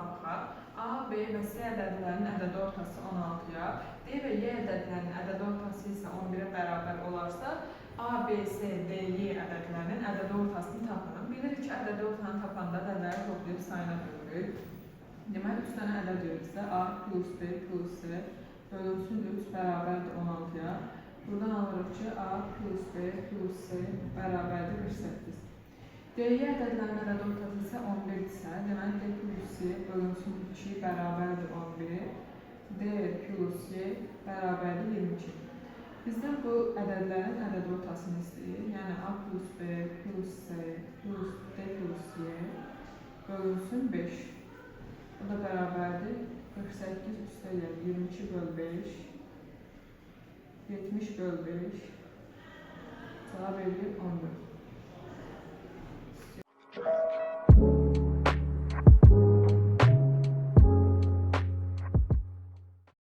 suala baxaq. A, B və C ədədlərinin ədədi ortası 16-ya, D və Y ədədlərinin ədədi ortası isə 11-ə bərabər olarsa, A, B, C, D, Y ədədlərinin ədədi ortasını tapın. Bilirik ki, ədədi ortanı tapanda ədədləri toplayıb sayına bölürük. Deməli, 3 dənə ədəd verir bizə. A plus B plus C bölünsün 3 bərabərdir 16-ya. Buradan alırıq ki, A plus B plus C bərabərdir 48. DY ədədlərinin ədədi ortası isə 11-dirsə, deməli D plus Y bölünsün 2 bərabərdir 11. D plus Y bərabərdir 22. Bizdən bu ədədlərin ədədi ortasını istəyir. Yəni A plus B plus C plus D plus Y bölünsün 5. Bu da bərabərdir 48 üstəgəl 22 böl 5 70 böl 5 cavab eləyir 14.